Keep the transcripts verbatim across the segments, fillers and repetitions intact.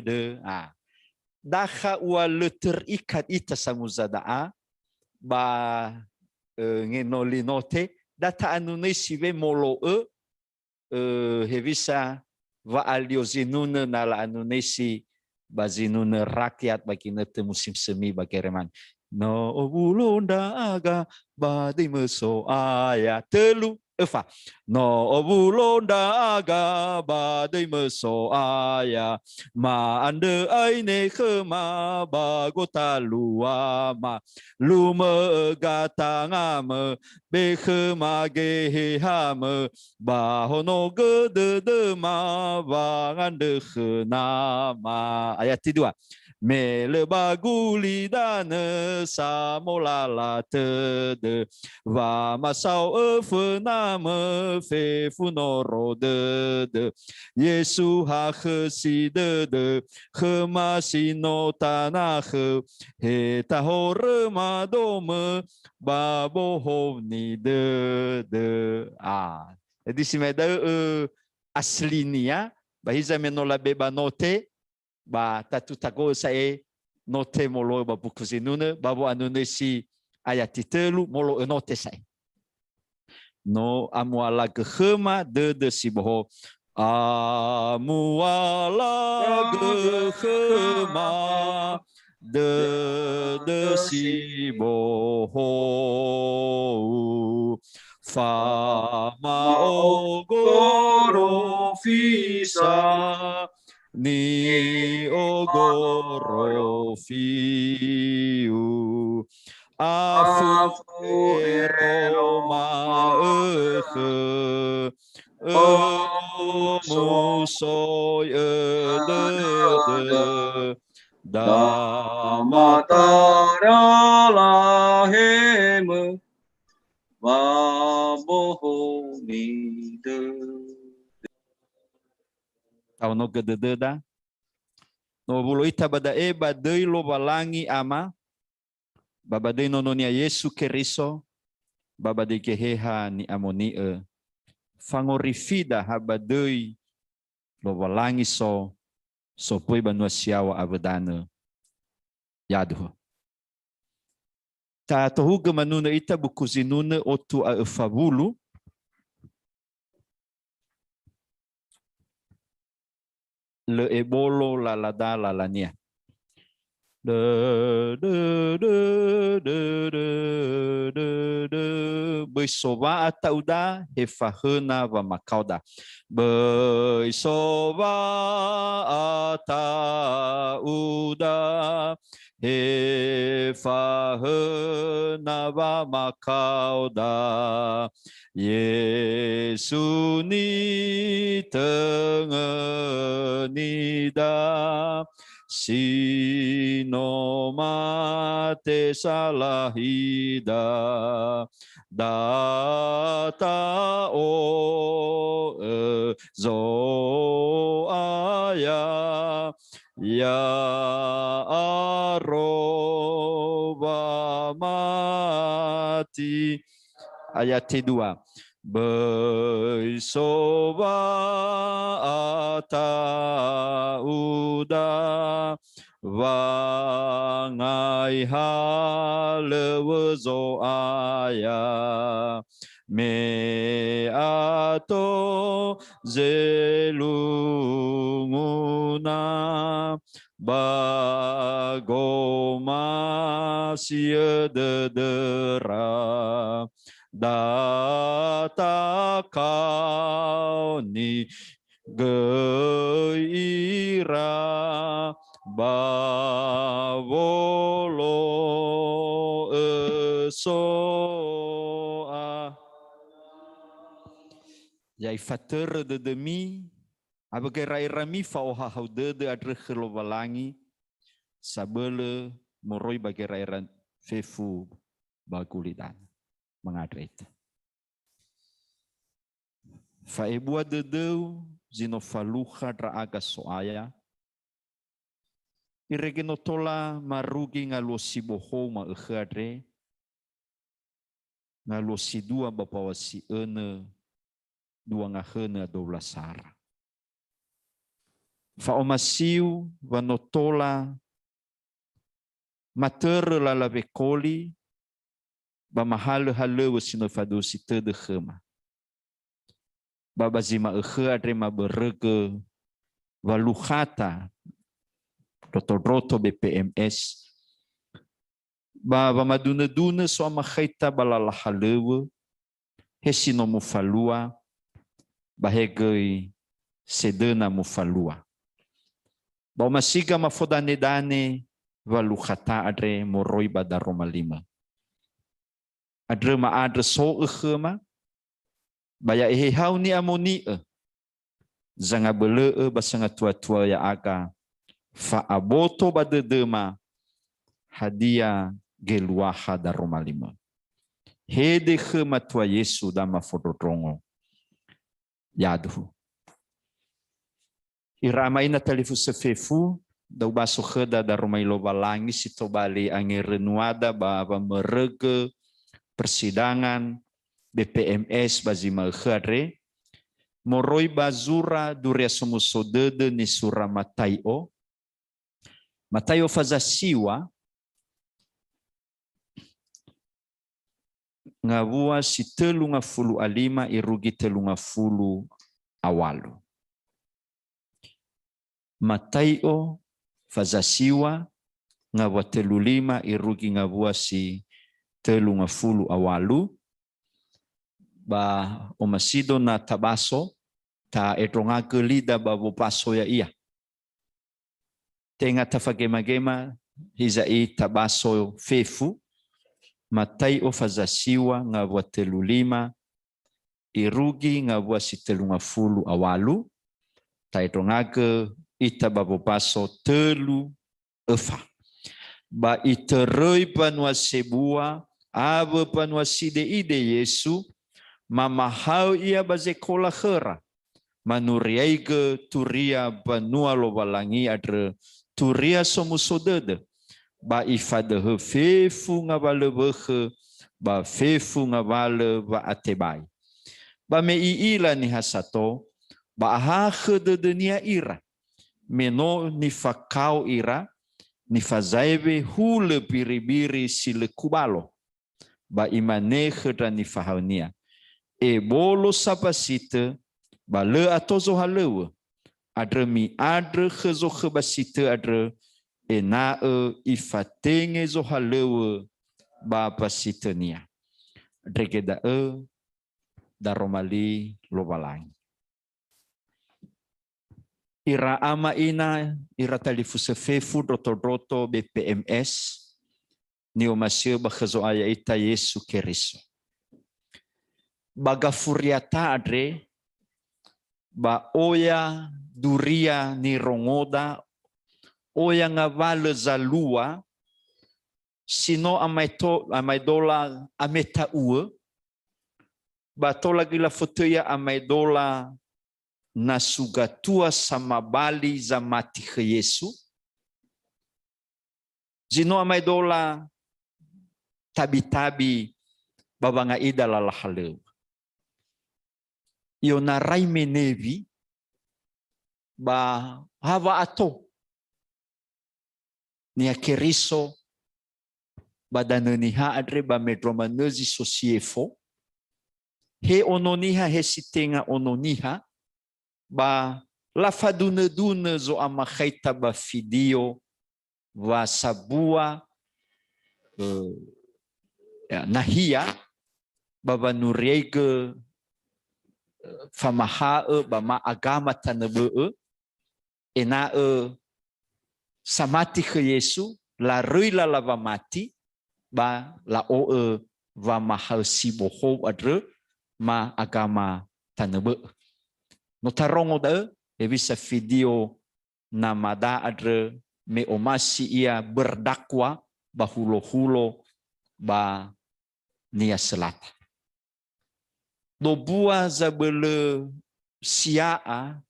dödö. Ah. Dakha ua lö terikat ita samuza da'a, ba, eh, ngenoli note, da ta'anunöisi we molo'ö, eh, hewisa wa'alio zinunö na la'anunöisi ba zinunö rakyat ba ginötö musim semi ba Geremani. No owulo ndra'aga ba döi mö So'aya. Tölu, öfa. No owulo ndra'aga ba döi mö So'aya. Ma'andrö aine khöma ba gotaluama. Lumö'ö gatangamö, be khöma gehehamö, ba honogö dödöma wangandrö khö Nama. Ayat kedua. Me lö ba gulidanö samolala tödö, wamasao'ö fönamö fefu noro dödö. Yesu hakhösi dödö, khöma si no tanakhö, he tahorö madomö, ba bohou nidödö. Ah. Jadi si mai da'ö, ö, aslinia, ba hiza me no labe ba note, ba tatu tago'ö sa'e note molo'ö ba buku zinunö, ba wo'anunöisi ayati tölu molo'ö note sa'e. No amualagö khöma dödö si bohou. Amualagö khöma dödö si bohou. Fama'ogorofi sa ni'ogorofiu. Afu ero ma'ökhö, ömusoi'ö dödö, damatara lahemö, ba bohou nidödö. Taonogö dödöda. No owulo ita ba da'e ba döi Lowalangi Ama, ba ba döi Nononia Yesu Keriso, ba ba döi Geheha Ni'amoni'ö, fangorifida ha ba döi Lowalangi so, sopoi banua si yaŵa awö danö. Yaduhu. Tatohugö manunö ita buku Zinunö otu a öfa wulu. Lö ebolo lalada lalania. Dö, dö, dö, dö, dö, dö, dö. Böi sowa'a ta'uda, he fahöna wamakaoda. Böi sowa'a ta'uda, he fahöna wamakaoda. Yesu nitöngönida, si no mate salahida, da ta'o'ö Zo'aya, ya'aro wamati. Ayat dua. Böi sowa'a ta'uda, wangai halöŵö Zo'aya, me ato zelunguna, ba gomasi'ö dödöra, da takaoni göi ira ba wolo'ö so'a. Ya ifatörö dödömi, awö gera'erami fa'ohahau dödö andrö khö Lowalangi, sabölö moroi ba gera'era fefu ba gulidanö. Mangandrö ita. Fa'ebua dödöu zi no falukha ndra'aga So'aya, irege no tola marugi ngaluo si bohou ma'ökhö andre, ngaluo si dua ba mbaŵa si önö, dua ngahönö a dou lasara. Fa'omasiu wa no tola matörö lala wekoli ba mahalö-halöŵö si no faduhusi tödö khöma. Ba ba zi ma'ökhö andre mabörögö walukhata ndroto-ndroto B P M S, ba wamadunö-dunö so'amakhaita ba lala halöŵö, he si no mufalua, ba he göi sedöna mufalua. Ba omasiga mafodanedane walukhata andre moroi ba daroma limö. Andrö ma'andrö so'ö khöma, ba ya Ehehau Ni'amoni'ö, zangabölö'ö ba sangatuatua ya'aga, fa'aboto ba dödöma hadia geluaha daroma limö. Hede khö Matua Yesu da mafondrondrongo. Yaduhu. Ira ama ina talifusö fefu, da ubaso khöda daroma i Lowalangi si tobali angerönuada ba wamörögö persidangan B P M S ba zi ma'ökhö andre, moroi ba zura Duria Somuso Dödö nisura Matai'o, Matai'o faza siŵa, ngawua si tölu ngafulu a lima irugi tölu ngafulu a ŵalu. Matai'o faza siŵa, ngawua tölu lima irugi ngawua si tölu ngafulu a ŵalu. Ba omasido na tabaso, ta'endrongagö lida ba wobaso ya'ia. Tenga tafagema-gema, hiza'i tabaso fefu, Matai'o faza siŵa ngawua tölu lima, irugi ngawua si tölu ngafulu a ŵalu, ta'endrongagö ita ba wobaso tölu öfa. Ba itöröi mbanua sebua awö mbanua side'ide Yesu, mamahaö Ia ba zekola khöra, manuriaigö turia mbanua Lowalangi andrö, turia somuso dödö, ba ifadöhö fefu ngawalö wökhö ba fefu ngawalö wa'atebai. Ba me i'ila niha sato, ba ahakhö dödönia ira, me no nifakao ira, nifazaewe hulö biribiri si lö kubalo. Ba imane khö ndra nifahaönia, "Ebolo sa Basitö, ba lö ato zohalöŵö. Andrö mi'andrö khö zokhö Basitö andrö, ena'ö ifatenge zohalöŵö ba Basitönia." Ndrege da'ö daroma li Lowalangi. Ira ama ina, ira talifusö fefu ndrotondroto B P M S, ni'omasi'ö ba khö Zo'aya ita Yesu Keriso. Ba gafuriata andre, ba oya duria nirongoda, oya ngawalö zalua, si no amaeto-, amaedola ameta'uö, ba tola göi lafotöi ia amaedola na sugatua samabali zamati khö Yesu, zi no amaedola tabi-tabi ba wanga'ida lala halöŵö. I'onarai menewi ba ha wa'ato niha Keriso ba danö niha andre ba mendrua manö zi so si efo, he ono niha, he si tenga ono niha, ba lafadunödunö zo'amakhaita ba fidio wa sabua, eh, ya, nahia ba wanuriaigö, eh, famaha'ö ba ma agama tanö bö'ö, ena'ö samati khö Yesu, laröi lala wamati, ba la'o'ö wamahaö si bohou andrö ma agama tanö bö'ö. No tarongo da'ö, hewisa fidio namada andrö me omasi ia berdakwa ba hulo-hulo ba Nia Selatan. Dobua zabölö sia'a,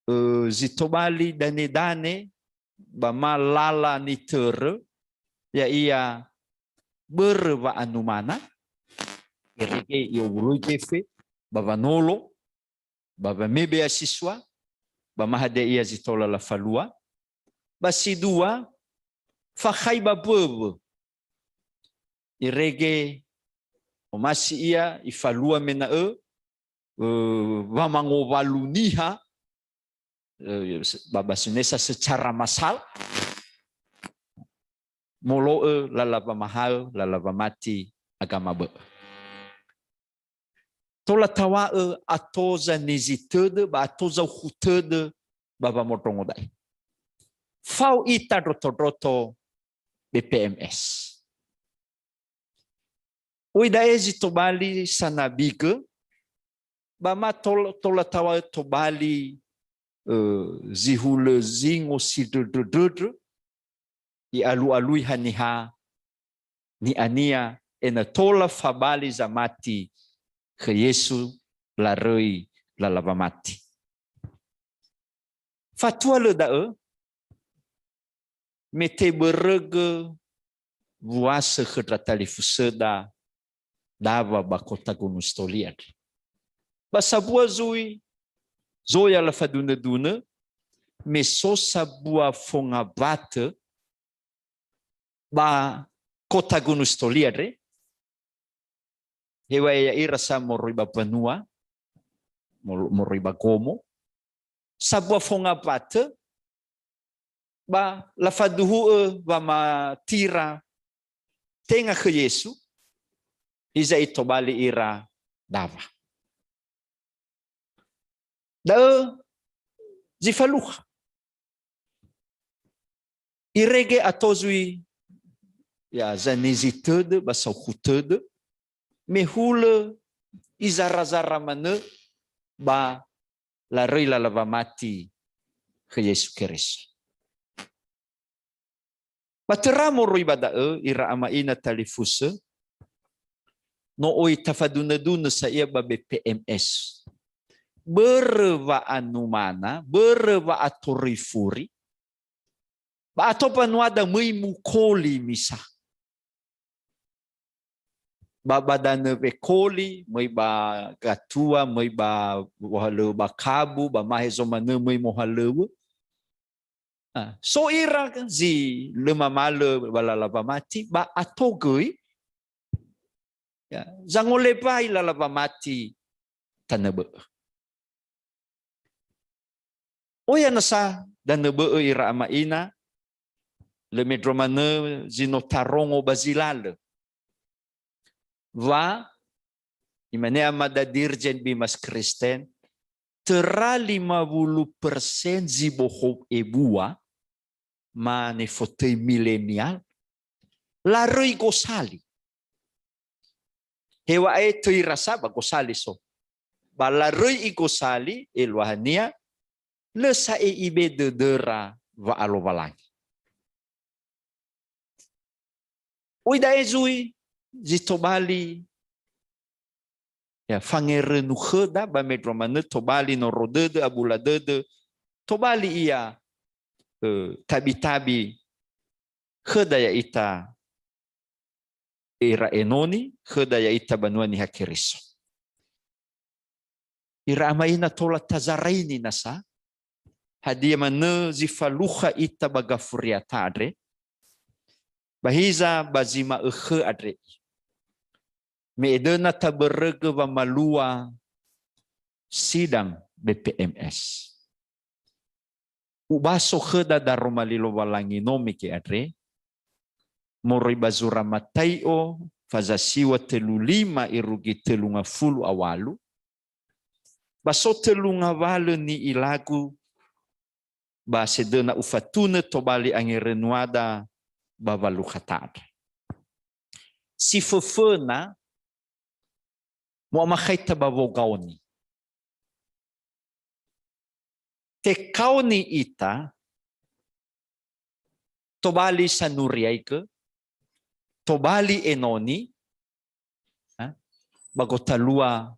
ö, zi tobali danedane ba ma lala nitörö, ya'ia börö wa'anumana, irege i'owuloi gefe ba wanolo, ba wamebe asisua, ba ma hadia ia zi tola lafalua. Ba si dua, fakhai ba mböwö. Irege omasi ia ifalua mena'ö, ö, wamangowalu niha, ö, ba, ba sunesa secara massal, molo'ö lala wamahaö, lala wamati agama bö'ö. Tola tawa'ö ato zanizi tödö ba ato zaukhu tödö ba wamondrongo da'e. Fao ita ndrotondroto B P M S. Oi da'e zi tobali sanabigö, ba ma tol-, tola tawa'ö tobali, ö, zi hulö zingo si ndröndröndröndrö, i'alu'alui haniha ni'ania ena'ö tola fabali zamati khö Yesu laröi lala wamati. Fatua lö da'ö, me tebörögö wuasö khö ndra talifusöda dawa ba kota Gunungsitoli andre. Ba sabua zui, zoya lafadunödunö, me so sabua fongawatö ba kota Gunungsitoli andre, heŵa'ae ya'ira sa moroi ba mbanua, mor-, moroi ba gomo, sabua fongawatö, ba lafaduhu'ö wamatira tenga khö Yesu, hiza itobali ira dawa. Da'ö zi falukha. Irege ato zui, ya, zanizi tödö ba saukhu tödö, me hulö izarazara manö ba laröi lala wamati khö Yesu Keriso. Ba töra moroi ba da'ö, ira ama ina talifusö, no oi tafadunödunö sa ia ba B P M S. Börö wa'anumana, börö wa'atoröi furi, Ba ato banuada möi mukoli misa. Ba, ba danö wekoli, möi ba gatua, möi ba wohalöŵö ba kabu, ba mahe zomanö möi mohalöŵö. Ah, so ira zi lö mamalö ba lala wamati, ba ato göi, ya, zangolebai lala wamati tanö bö'ö. Oya nasa danö bö'ö ira ama ina, lö mendrua manö zi no tarongo ba zi lalö. Wa, imane amada Dirjen Bimas Kristen, töra lima wulu persen zi bohou ebua, mane fotöi milenial, laröi gosali. Heŵa'ae töi rasa ba gosali so. Ba laröi igosali, eluahania, lö sa'e ibe dödöra wa'alowalangi. Oi da'e zui, zi tobali, ya, fangerönu khöda ba mendrua manö tobali noro dödö, abula dödö, tobali ia, ö, tabi-tabi khöda ya'ita ira enoni, khöda ya'ita banua Niha Keriso. Ira ama ina tola tazaraini nasa, hadia manö zi falukha ita ba gafuriata andre, ba hiza ba zi ma'ökhö andre. Me edöna tabörögö wamalua sidang B P M S. Ubaso khöda daroma li Lowalangi no mege andre, moroi ba zura Matai'o, faza siwa tölu lima irugi tölu ngafulu a walu, ba so tölu ngawalö ni'ilagu, ba sedöna ufatunö tobali angerönuada ba walukhata andre. Si föföna, mu'amakhaita ba wogaoni. Tekaoni ita, tobali sanuriaigö, tobali enoni, ha? Ba gotalua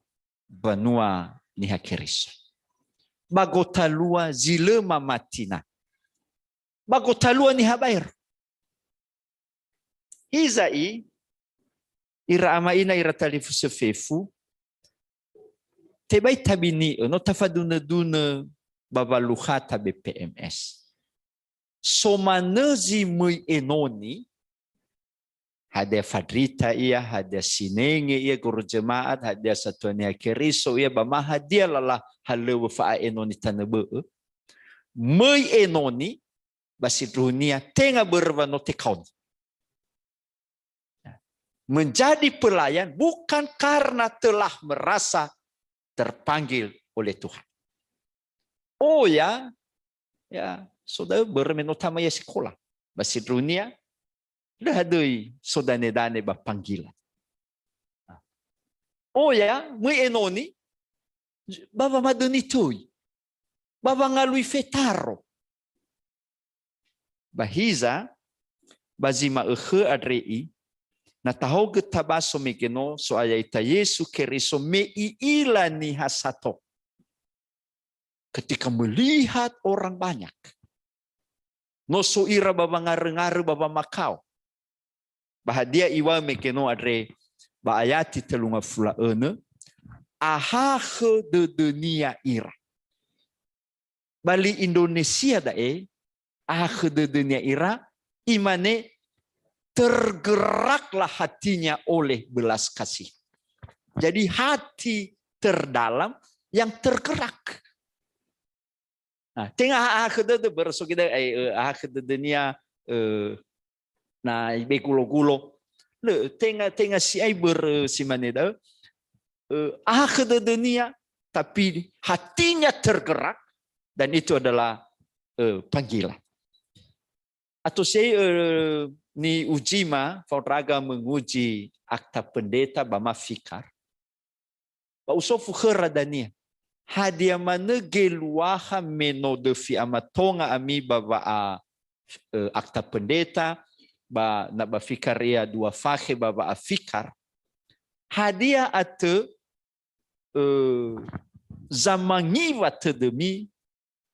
banua Niha Keriso. Ba gotalua zi lö mamatina. Ba gotalua niha baero. Hiza'i, ira ama ina ira talifusö fefu, tebai tabini'ö, no tafadunö-dunö ba walukhata B P M S. So manö zi möi enoni, hadia fandrita ia, hadia sinenge ia, guru jemaat, hadia satua Niha Keriso ia, ba ma hadia lala halöŵö fa'a'enoni tanö bö'ö. Möi enoni, ba sindruhunia tenga börö wa no tekaoni. Menjadi pelayan bukan karena telah merasa terpanggil oleh Tuhan. Oya, ya, so da'ö börö me no tama ia sekola. Ba sindruhunia, lö hadöi so dane-dane ba panggilan. Oya, möi enoni, ba wamadöni töi. Ba wangalui fetaro. Ba hiza, ba zi ma'ökhö andre i, na tahaogö tabaso mege no So'aya ita Yesu Keriso me i'ila niha sato. Ketika melihat orang banyak. No so ira ba wangarö-ngarö ba wamakao. Ba hadia iŵa'ö mege no andre ba ayati tölu ngafulu a önö, ahakhö dödönia ira. Ba li Indonesia da'e, ahakhö dödönia ira, imane, "Tergeraklah hatinya oleh belas kasih." Jadi hati terdalam yang tergerak. Nah, tenga ahakhö dödö, börö so gede, eh, eh, ahakhö dödönia, eh, na ibe gulo-gulo. Lö, tenga, tenga si'ai börö si mane da'ö. Eh, ahakhö dödönia, tapi hatinya tergerak, dan itu adalah, eh, panggilan. Ato sei, eh, ni'uji ma, fao ndra'aga menguji akta pendeta ba ma fikar. Ba usofu khöra dania, "Hadia manö geluaha me no döfi amatonga ami ba wa'a, eh, akta pendeta, ba na ba fikar ia dua fakhe ba wa'a fikar? Hadia atö, eh, zamangiwa tödömi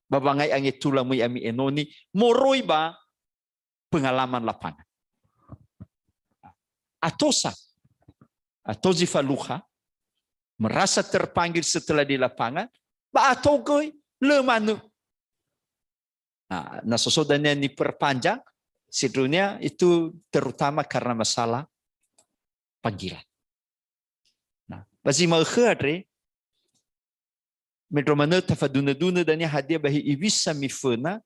ba wangai angetula möi ami enoni, moroi ba pengalaman lapangan. Ato sa, ato zi falukha, merasa terpanggil setelah di lapangan, ba ato göi lö manö. Nah, na so so dania niperpanjang, sindruhunia itu terutama karena masalah panggilan. Nah, ba zi ma'ökhö andre, mendrua manö tafadunö-dunö dania hadia ba hewisa miföna,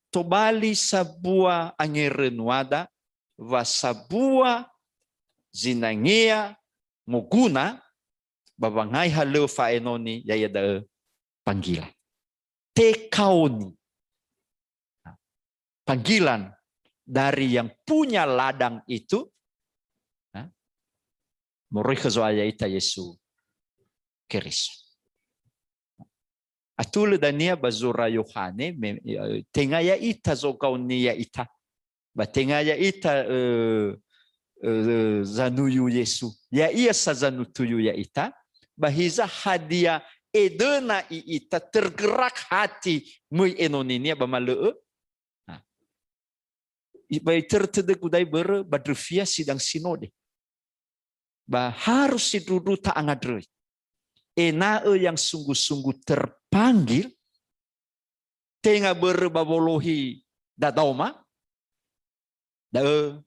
tobali sabua angerönuada, wa sabua zinangea moguna ba wangai halöŵö fa'aenoni, ya'ia da'ö panggilan. Tekaoni. Panggilan dari yang punya ladang itu, ha, moroi khö Zo'aya ita Yesu Keriso. Atulö dania ba zura Yohane, me-, tenga ya'ita zogaoni ya'ita. Ba tenga ya'ita, eh, eh, zanuyu Yesu. Ya'ia sa zanutuyu ya'ita. Ba hiza hadia edöna i'ita tergerak hati möi enoninia ba malö'ö? Nah. I-, ba itörö tödögu da'e börö ba ndröfia sidang sinode. Ba harus sindruhu-ndruhu ta'angandröi. Ena'ö yang sungguh-sungguh terpanggil, tenga börö ba wolohi dadaoma, da'ö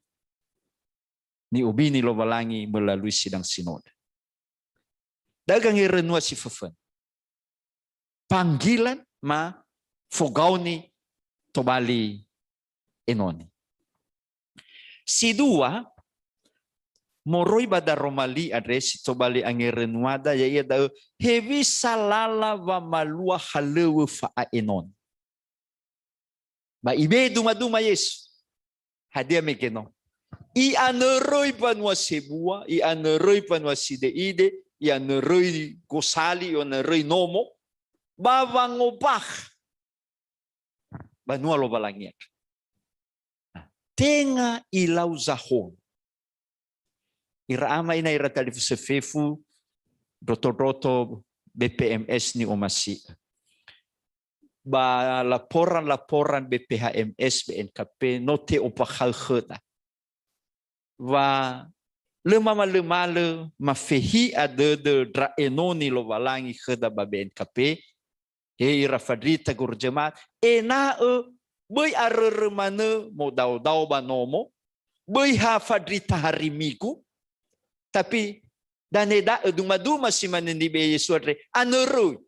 ni'obini Lowalangi melalui sidang sinode. Da'ö gangerönua si föföna. Panggilan ma fogaoni tobali enoni. Si dua, moroi ba daroma li andre si tobali angerönuada, ya'ia da'ö hewisa lala wamalua halöŵö fa'aenoni. Ba ibe'e duma-duma Yesu. Hadia mege no? I'anöröi mbanua sebua, i'anöröi mbanua side'ide, i'anöröi gosali, i'anöröi nomo, ba wangombakha banua Lowalangi andrö. Nah, tenga ilau zahonö. Ira ama ina ira talifusö fefu, ndroto-ndroto B P M S ni'omasi'ö. Ba laporan-laporan B P H M S B N K P no te'ombakha'ö khöda. Wa lö mamalömalö mafehi'a dödö ndra enoni Lowalangi khöda ba B N K P, he ira fandrita guru jemaat, ena'ö böi arörö manö modaodao ba nomo, böi ha fandrita hari Migu, tapi dane da'ö duma-duma si mane nibe'e Yesu andre, anöröi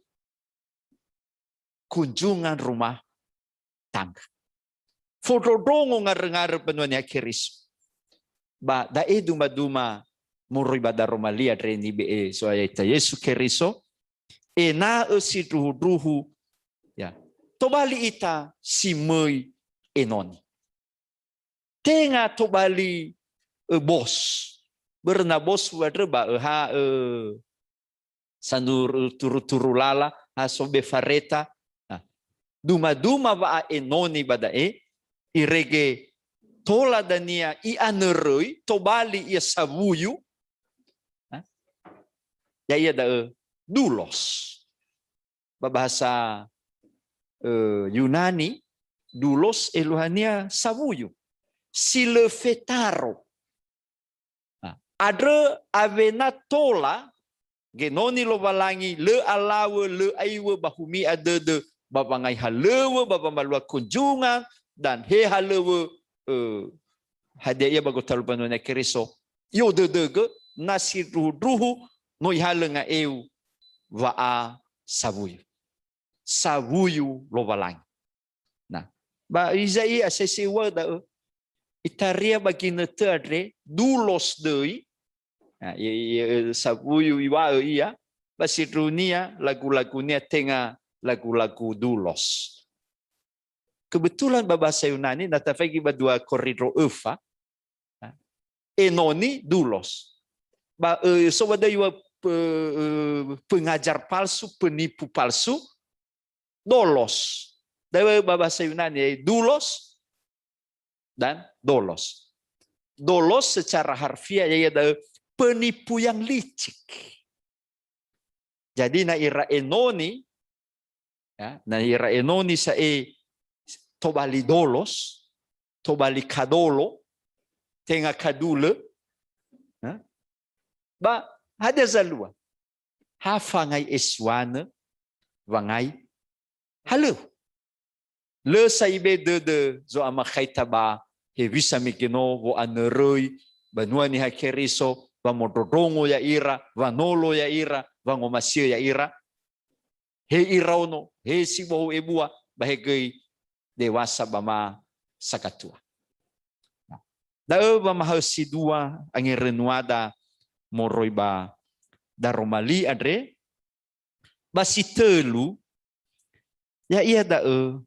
kunjungan rumah tangga. Fondrondrongo ngarö-ngarö mbanua Niha Keriso. Ba da'e duma-duma moroi ba daroma li andre nibe'e Zo'aya ita Yesu Keriso, ena'ö sindruhu-ndruhu, ya, tobali ita si möi enoni. Tenga tobali, ö, bos. Börö na bos andrö ba ö ha, ö, sanuru turu-turu lala, ha so be fareta. Nah, duma-duma wa'aenoni ba da'e, irege tola dania i'anöröi, tobali ia sawuyu. Nah, ya'ia da'ö doulos. Ba bahasa, eh, Yunani, doulos eluahania sawuyu. Si lö fetaro. Nah, andrö awena tola genoni Lowalangi, lö alawö, lö aiwö ba humi'a dödö, ba wangai halöŵö, ba wamalua kunjungan, dan he halöŵö, eh, hadia ia ba gotalu mbanua Niha Keriso, i'odödögö, na sindruhu-ndruhu no ihalö nga'eu wa'a sawuyu. Sawuyu Lowalangi. Nah, ba iza'i asese ua da'ö, itaria ba ginötö andre, doulos döi, nah, i, i, sawuyu iŵa'ö ia, ba sindruhunia, lagu-lagunia tenga lagu-lagu doulos. Kebetulan ba bahasa Yunani, na tafaigi ba dua Korindro öfa, enoni doulos. Ba, eh, so ba da'ö iŵa'ö pe-, eh, pengajar palsu, penipu palsu, dolos. Da'ö ba bahasa Yunani, eh, doulos dan dolos. Dolos secara harfiah ya'ia da'ö penipu yang licik. Jadi na ira enoni, ya, na ira enoni sa'ae tobali dolos, tobali kadolo, tenga kadulö. Ha? Ba hadia zalua? Ha fangai esuanö, wangai halöŵö. Lö sa'ae dödö zo'amakhaita ba hewisa mege no wo'anöröi banua Niha Keriso, wamondrondrongo ya'ira, wanolo ya'ira, wangomasi'ö ya'ira. He iraono, he sibohou ebua, ba he göi dewasa ba ma sagatua. Da'ö wamahaö si dua angerönuada moroi ba daroma li andre. Ba si tölu, ya'ia da'ö,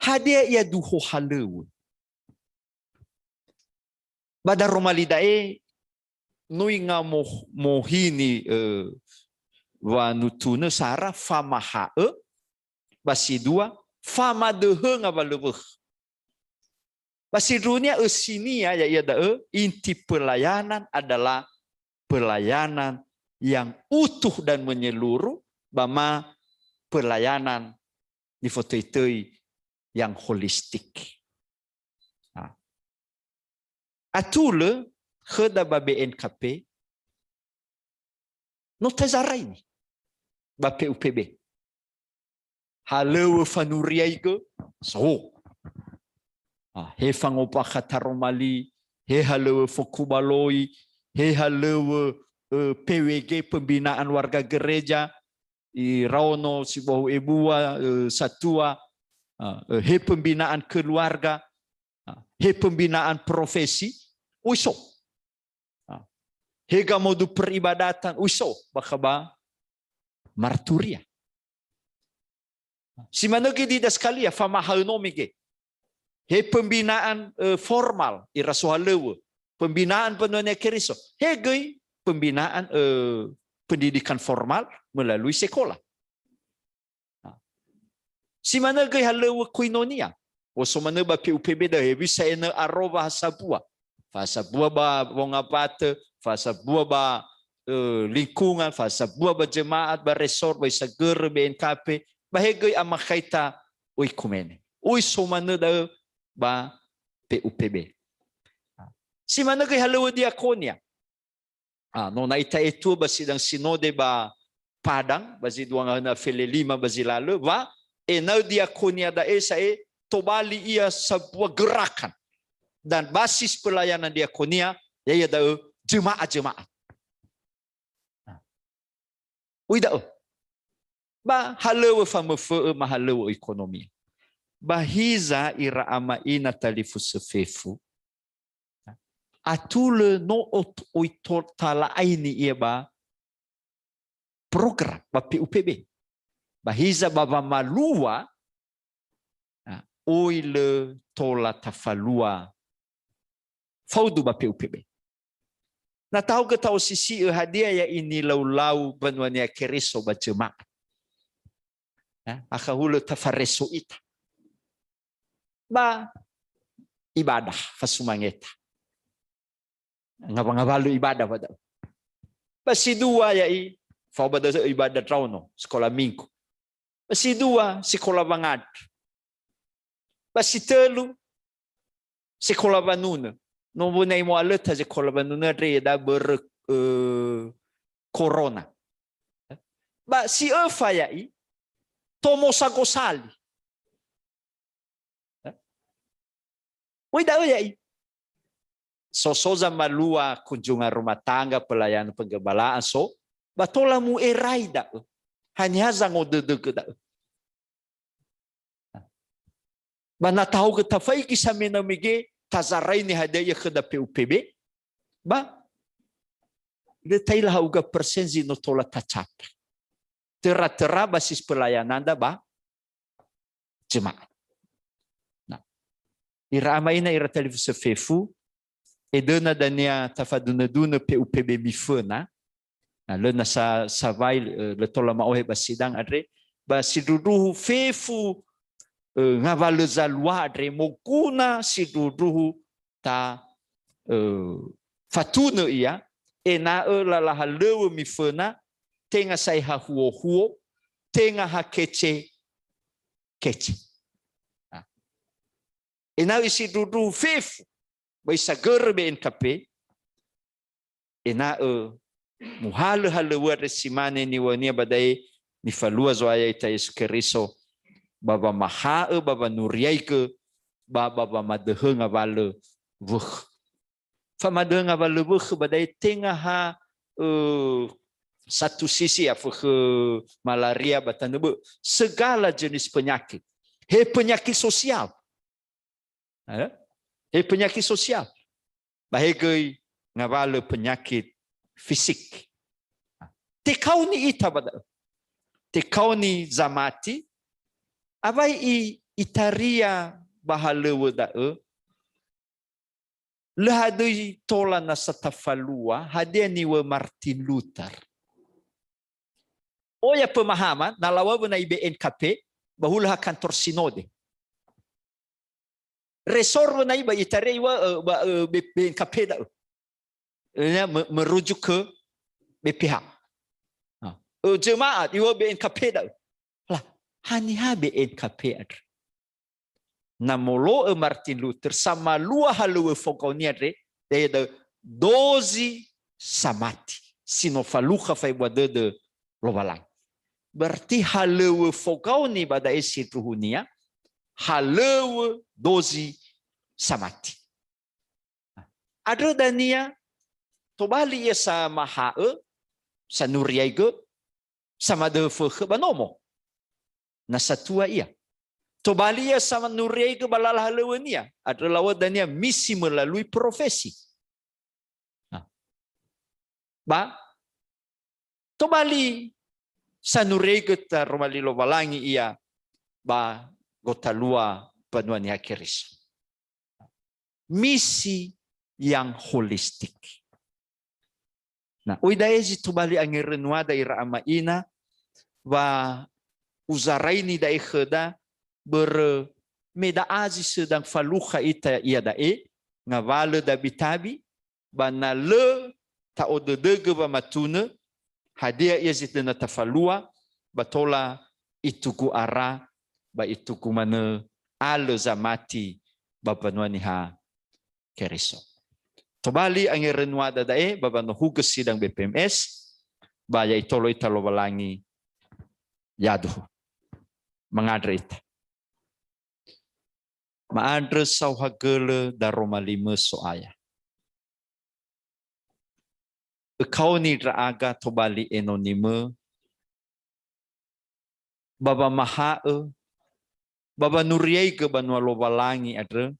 hadia ia duho halöŵö? Ba daroma li da'e, no inga mo-, mohini, eh, wanutunö sara, famaha'ö, ba si dua, famadöhö ngawalöŵöhö. Ba sindruhunia ösinia ya'ia da'ö, inti pelayanan adalah pelayanan yang utuh dan menyeluruh, ba ma pelayanan nifotöi-töi yang holistik. Nah. Atulö khöda ba B N K P, no tazaraini ba P U P B. Halöŵö fanuriaigö, so. Ah, he fangombakha taroma li, he halöŵö fokubaloi, he halöŵö, eh, P W G, pembinaan warga gereja, iraono sibohou ebua, eh, satua, ah, eh, he pembinaan keluarga, ah, he pembinaan profesi, oi so. Ah, he gamodu peribadatan, oi so, bakha ba marturia. Si manö göi di Daskalia, famahaö no mege. He pembinaan, eh, formal, ira sohalöŵö. Pembinaan Mbanua Niha Keriso. He göi pembinaan, eh, pendidikan formal melalui sekolah. Nah. Si manö göi halöŵö koinonia. Oso manö ba P U P B da'ö, hewisa enö aro wa ha sambua. Fa ha sambua ba wongambatö, fa ha sambua ba, eh, lingkungan, fa ha sambua ba jemaat, ba resort, ba isagörö, B N K P, ba he göi amakhaita oikumene. Oi so manö da'ö ba P U P B. Si manö göi halöŵö diakonia. Ah, no na ita etua ba sidang sinode ba Padang, ba zi dua ngahöna fele lima ba zi lalö, wa ena'ö diakonia da'e sa'e tobali ia sambua gerakan. Dan basis pelayanan diakonia, ya'ia da'ö jemaat-jemaat. Nah. Oi da'ö. Ba halöŵö famöfö'ö, ma halöŵö ekonomi. Ba hiza ira ama ina talifusö fefu, atulö no ot-, oi to-, tala'aini ia ba program ba P U P B. Ba hiza ba wamalua, ah, oi lö tola tafalua faudu ba P U P B. Na tahogö ta'osisi'ö hadia ya'i nilaulau Mbanua Niha Keriso ba jemaat. Ya, akha hulö tafareso ita. Ba ibadah, fasumangeta. Ngawa-, ngawalö ibadah ba da'ö. Ba si dua ya'i, fao ba da'ö ibadah ndraono, sekolah minggu. Ba si dua, sekolah wangandrö. Ba si tölu, sekolah wanunö. No wöna i moalöta sekolah wanunö andre da börö, eh, corona. Ba si öfa ya'i, tomosa gosali. Oi da'ö ya'i. So, so zamalua kunjungan rumah tangga, pelayanan penggembalaan so, ba tola mu'erai da'ö. Haniha zangodödögö da'ö. Ba na tahogö tafaigi samena mege, tazaraini hadia ia khöda P U P B, ba lö taila ha'uga persen zi no tola tacapa. Töra-töra basis pelayananda ba jemaat. Nah, ira ama ina ira talifusö fefu, edöna dania tafadunö-dunö P U P B miföna. Nah, lö na sa-, sawai, eh, lö tola ma'ohe ba sidang andre, ba sindruhundruhu fefu, eh, ngawalö zalua andre, moguna sindruhundruhu ta, eh, fatunö ia, ena'ö lala halöŵö miföna, tenga sa'ae ha huo-huo, tenga ha kece-kece. Nah. Ena'ö isindruhu fefu ba isagörö B N K P, ena'ö muhalö halöŵö andre si mane niŵa'önia ba da'e nifalua Zo'aya ita Yesu Keriso, ba wamaha'ö, ba wanuriaigö, ba, ba wamadöhö ngawalö wökhö. Famadöhö ngawalö wökhö ba da'e tenga ha, ö, satu sisi afökhö malaria ba tanö bö'ö. Segala jenis penyakit. He penyakit sosial. Eh? He penyakit sosial. Ba he göi ngawalö penyakit fisik. Tekaoni ita ba da'ö. Tekaoni zamati, awai i-, itaria ba halöŵö da'ö, lö hadöi tola nasa tafalua, hadia niŵa'ö Martin Luther. Oya pemahama, na lawawö na i B N K P, ba hulö ha kantor sinode. Resor wö na i ba itaria iŵa'ö, ba, ö, B-, B N K P da'ö. Ya, me-, merujuk ke B P H. Ah. Ö, jemaat, iŵa'ö B N K P da'ö. Lah, haniha B N K P andre? Na molo'ö Martin Luther, samalua halöŵö fogaoni andre, da'e da'ö dozi samati, si no falukha fa'ebua dödö Lowalangi. Berarti halöŵö fogaoni ba da'e sindruhunia, halöŵö dozi samati. Andrö dania, tobali ia samaha'ö, sanuriaigö, samadöhö fökhö ba nomo. Na satua ia. Tobali ia sanuriaigö ba lala halöŵönia. Andrö lawa'ö dania misi melalui profesi. Nah. Ba tobali sanuriaigö taroma li Lowalangi ia ba gotalua mbanua Niha Keriso. Misi yang holistik. Na, oi da'e zi tobali angerönuada ira ama ina, wa uzaraini da'e khöda, börö me da'a zi sedang falukha ita iada'e, ngawalö dabitabi, ba na lö ta'odödögö wamatunö, hadia ia zi töna tafalua, ba tola itugu ara, ba itugu manö alö zamati ba mbanua Niha Keriso. Tobali angerönuada da'e ba wanohugö sidang B P M S, ba ya'itolo ita Lowalangi, yaduhu. Mangandrö ita. Ma'andrö saohagölö daroma limö So'aya. Ökaoni ndra'aga tobali enonimö, ba wamaha'ö, ba wanuriaigö banua Lowalangi andrö,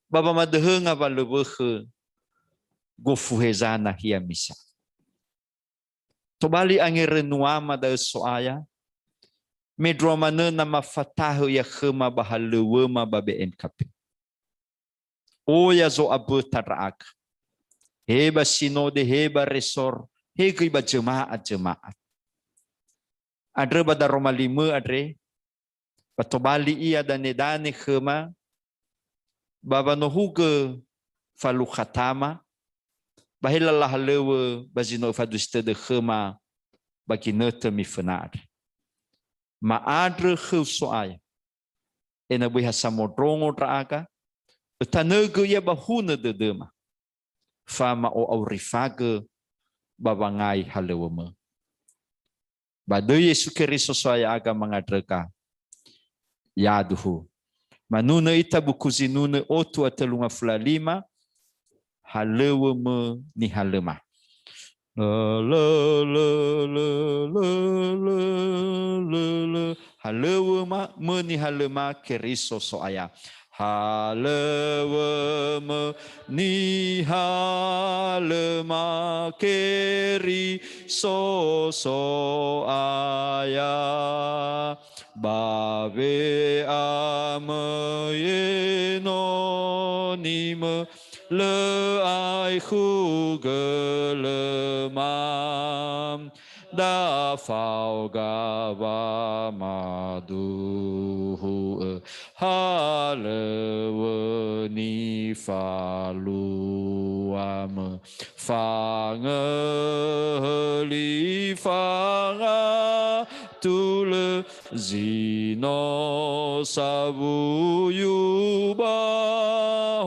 ba wamadöhö ngawalö wökhö gofu heza nahia misa. Tobali angerönuama da'ö So'aya, mendrua manö na mafatahö ia khöma ba halöŵöma ba B N K P. Oya zo'aböta ndra'aga. He ba sinode, he ba resor, he göi ba jemaat-jemaat. Andrö ba daroma limö andre, ba tobali ia danedane khöma, ba wanohugö falukha tama, ba he lala halöŵö ba zi no öfadusi tödö khöma ba ginötö miföna andre. Ma'andrö khöu So'aya, ena'ö böi ha samondrongo ndra'aga, ötanögö ia ba hunö dödöma, fama'o'aurifagö ba wangai halöŵömö. Ba döi Yesu Keriso So'aya aga mangandröga. Yaduhu. Manunö ita buku zinunö otu a tölu ngafulu a lima, halöŵömö nihalöma. Lö, lö, lö, lö. Halöŵöma, mö nihalöma Keriso So'aya. Halöŵömö nihalöma Keriso So'aya. Ba we'amö enonimö lö aekhu gölöma. Da faoga wamaduhu'ö halöŵö nifaluamö. Fangöhöli fanga Tulö zi no sawuyu ba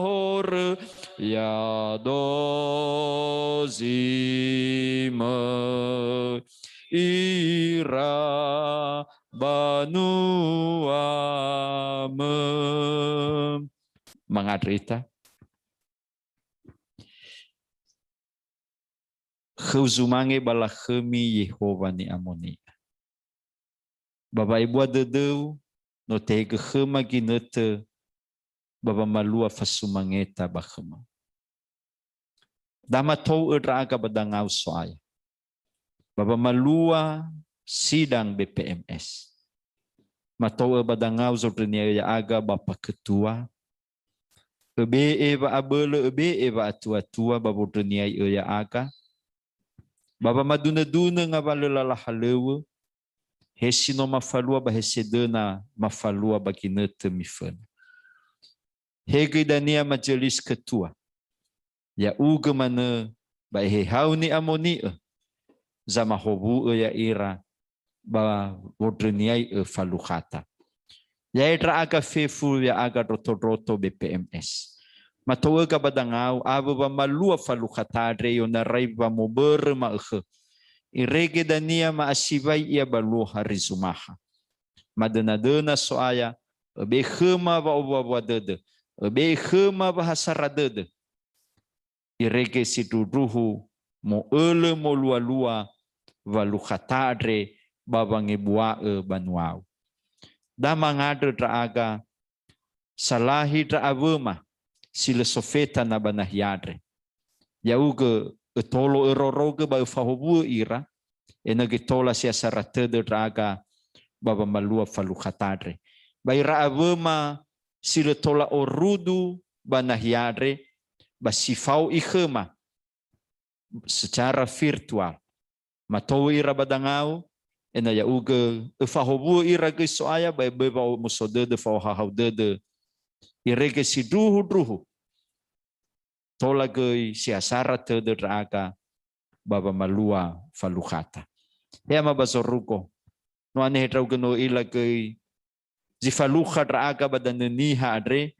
horö, ya do zi möi ira banuamö. Mangandrö ita. Khöu zumange ba lakhömi Yehowa ni'amoni'ö. Ba wa'ebua dödöu, no tehegö khöma ginötö ba wamalua fasumangeta ba khöma. Da matou'ö ndra'aga ba dangau So'aya. Ba wamalua sidang B P M S. Matou'ö ba dangau zondrönia'ö ya'aga ba paketua. Öbe'e wa'abölö, öbe'e wa'atuatua ba wondröniai'ö ya'aga. Ba wamadunödunö ngawalö lala halöŵö, he si no mafalua ba he sedöna mafalua ba ginötö miföna. He göi dania majelis ketua. Ya'ugö manö ba ehehau ni'amoni'ö, zamahowu'ö ya'ira ba wondröniai'ö falukhata. Ya'e ndra'aga fefu ya'aga ndrotondroto B P M S. Matou'öga ba dangau awö wamalua falukhata andre i'onarai wamobörö ma'ökhö. Irege dania ma'asiwai ia ba luo hari zumaha. Madönadöna So'aya, öbe'e khöma wa'owuawua dödö, öbe'e khöma wahasara dödö. Irege sindruhundruhu mo'ölö molualua walukhata andre ba wangebua'ö banuau. Da mangandrö ndra'aga salahi ndra awöma si lö sofeta na ba nahia andre. Ya'ugö ötolo örorogö ba öfahowu'ö ira, ena'ö göi tola siasara tödö ndra'aga ba wamalua falukhata andre. Ba ira awöma si lö tola orudu ba nahia andre, ba si fao ikhöma secara virtual. Matou'ö ira ba dangau, ena'ö ya'ugö öfahowu'ö ira göi So'aya ba eböi wa'omuso dödö, fa'ohahau dödö. Irege sindruhundruhu. Tola göi siasara tödö ndra'aga ba wamalua falukhata. He ama ba zorugo, no anehe ndra'ugö no ö'ila göi zi falukha ndra'aga ba danö niha andre,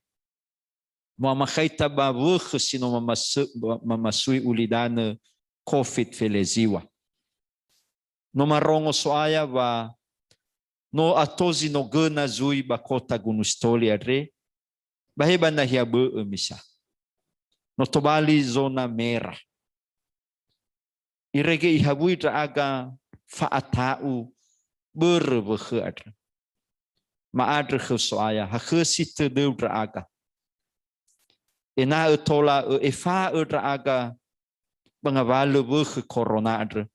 mu'amakhaita ba wökhö si no mamasö-, ba-, mamasui ulidanö covid feleziwa. No marongo So'aya wa no ato zi no göna zui ba kota Gunungsitoli andre, ba he ba nahia bö'ö misa. No tobali zona mera. Irege ihawui ndra'aga fa'ata'u börö wökhö andrö. Ma'andrö khöu So'aya, hakhösi tödöu ndra'aga. Ena'ö tola ö'efa'ö ndra'aga ba ngawalö wökhö korona andrö.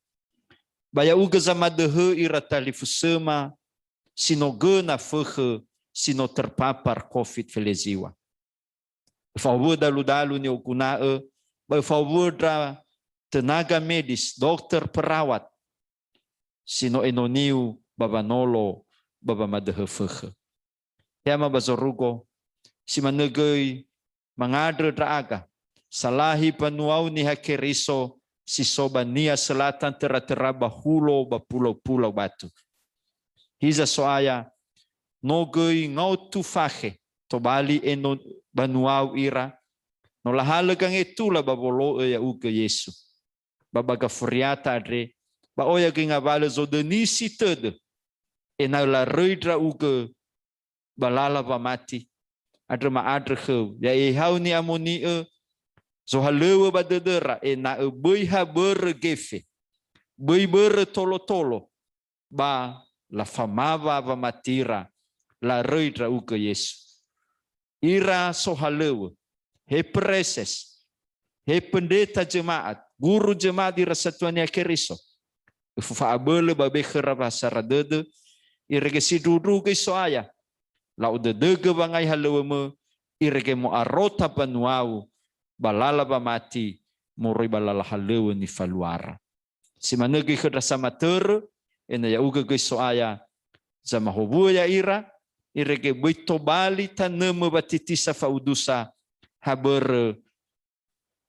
Ba ya'ugö zamadöhö ira talifusöma si no göna fökhö si no terpapar covid feleziwa. Öfahowu'ö dalu-dalu ni'oguna'ö, ba öfahowu'ö ndra tenaga medis, dokter, perawat, si no enoniu ba wanolo ba wamadöhö fökhö. He ama ba zorugo, si manö göi mangandrö ndra'aga, salahi mbanuau Niha Keriso si so ba Nia Selatan töra-töra ba Hulo ba Pulau-pulau Batu. Hiza So'aya, no göi ngaotu fakhe tobali eno banuau ira, no lahalö gangetula ba wolo'ö ya'ugö Yesu. Ba ba gafuriata andre, ba oya göi ngawalö zodönisi tödö, ena'ö laröi ndra'ugö ba lala wamati. Andrö ma'andrö khöu, ya'ehau ni'amoni'ö, zohalöŵö ba dödöra, ena'ö böi ha börö gefe, böi börö tolo-tolo, ba lafamawa wamatira, laröi ndra'ugö Yesu. Ira sohalöŵö, he preses, he pendeta jemaat, guru jemaat ira satuania Keriso. Öfa'abölö ba be khöra wahasara dödö, irege sindruhundruhu göi So'aya. Lau dödögö wangai halöŵömö, irege mo'arota mbanuau ba lala wamati moroi ba lala halöŵö nifaluara. Si manö göi khö ndra samatörö, ena'ö ya'ugö göi So'aya zamahowu'ö ya'ira, irege böi tobali tanömö watitisa fa'udusa ha börö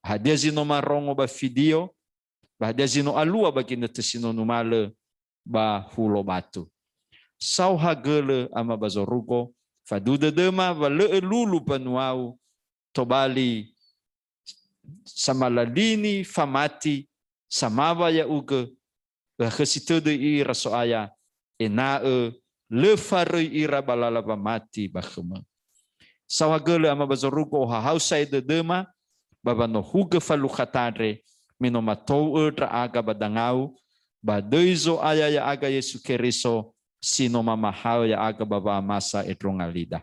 hadia zi no marongo ba video, ba hadia zi no alua ba ginötö si no numalö ba Hulo Batu. Saohagölö ama ba zorugo, faduhu dödöma wa lö ölulu mbanuau, tobali samalalini famati, samawa ya'ugö, öhakhösi tödö ira So'aya, ena'ö lö faröi ira ba lala wamati ba khömö. Saohagölö ama ba zorugo, ohahau sa'ae dödöma, ba wanohugö falukhata andre, me no matou'ö ndra'aga ba dangau, ba döi Zo'aya ya'aga Yesu Keriso, si no mamahaö ya'aga ba wa'amasa endronga lida.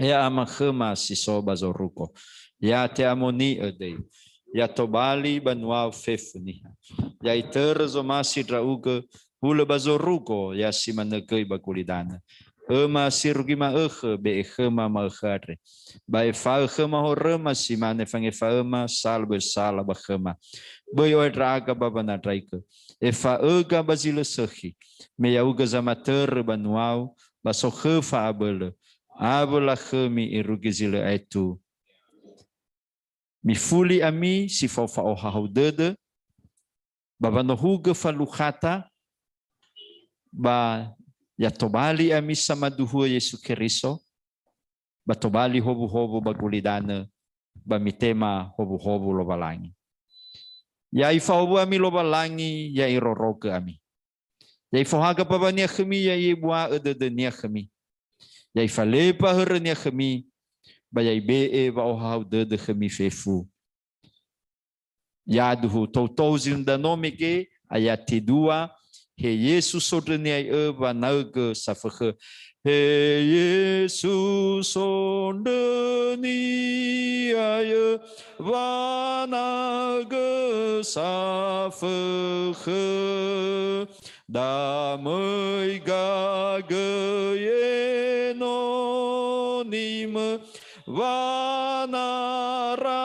Ya Ama khöma si so ba zorugo. Ya te'amoni'ö döi. Ya tobali mbanuau fefu niha. Ya itörö zomasi ndra'ugö, hulö ba zorugo, ya si manö göi ba gulidanö. Öma si rugi ma'ökhö, be'e khöma ma'ökhö andre. Ba efa'ö khöma horöma si mane fangefa'öma, sala böi sala ba khöma. Böi ohe ndra'aga ba wanandraigö. Efa'öga ba zi lö sökhi. Me ya'ugö zamatörö mbanuau, ba sokhöfa abölö, awö lakhömi irugi zi lö aetu. Mifuli ami si fao fa'ohahau dödö, ba wanohugö falukhata, ba ya tobali ami samaduhu'ö Yesu Keriso, ba tobali howuhowu ba gulidanö, ba mitema howuhowu Lowalangi. Ya ifahowu'ö ami Lowalangi, ya irorogö ami. Ya ifohaga mbaŵa-Nia khömi, ya i'ebua'ö dödö-Nia khömi. Ya ifalemba hörö-Nia khömi, ba ya ibe'e wa'ohahau dödö khömi fefu. Yaduhu toutou zi ndrano mege, ayati dua, He Yesu sondrönia'ö wanaögö safökhö. He Yesu sondrönia'ö wanaögö safökhö. Damöi gagöi enoni-Mö wanara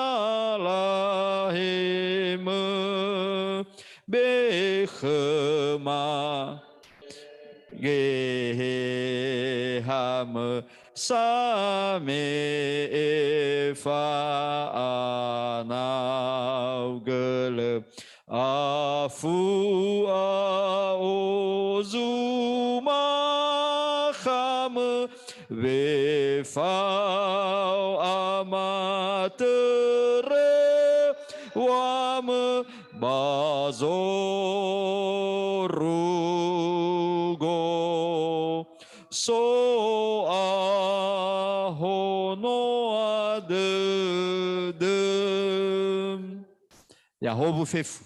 lahemö, be'e khöma Geheha-Mö same'e fa'anaugölö, afu'a ozuma khamö, wefao amatörö wamö ba zorugo. So'ahonoa dödö. Ya howu fefu.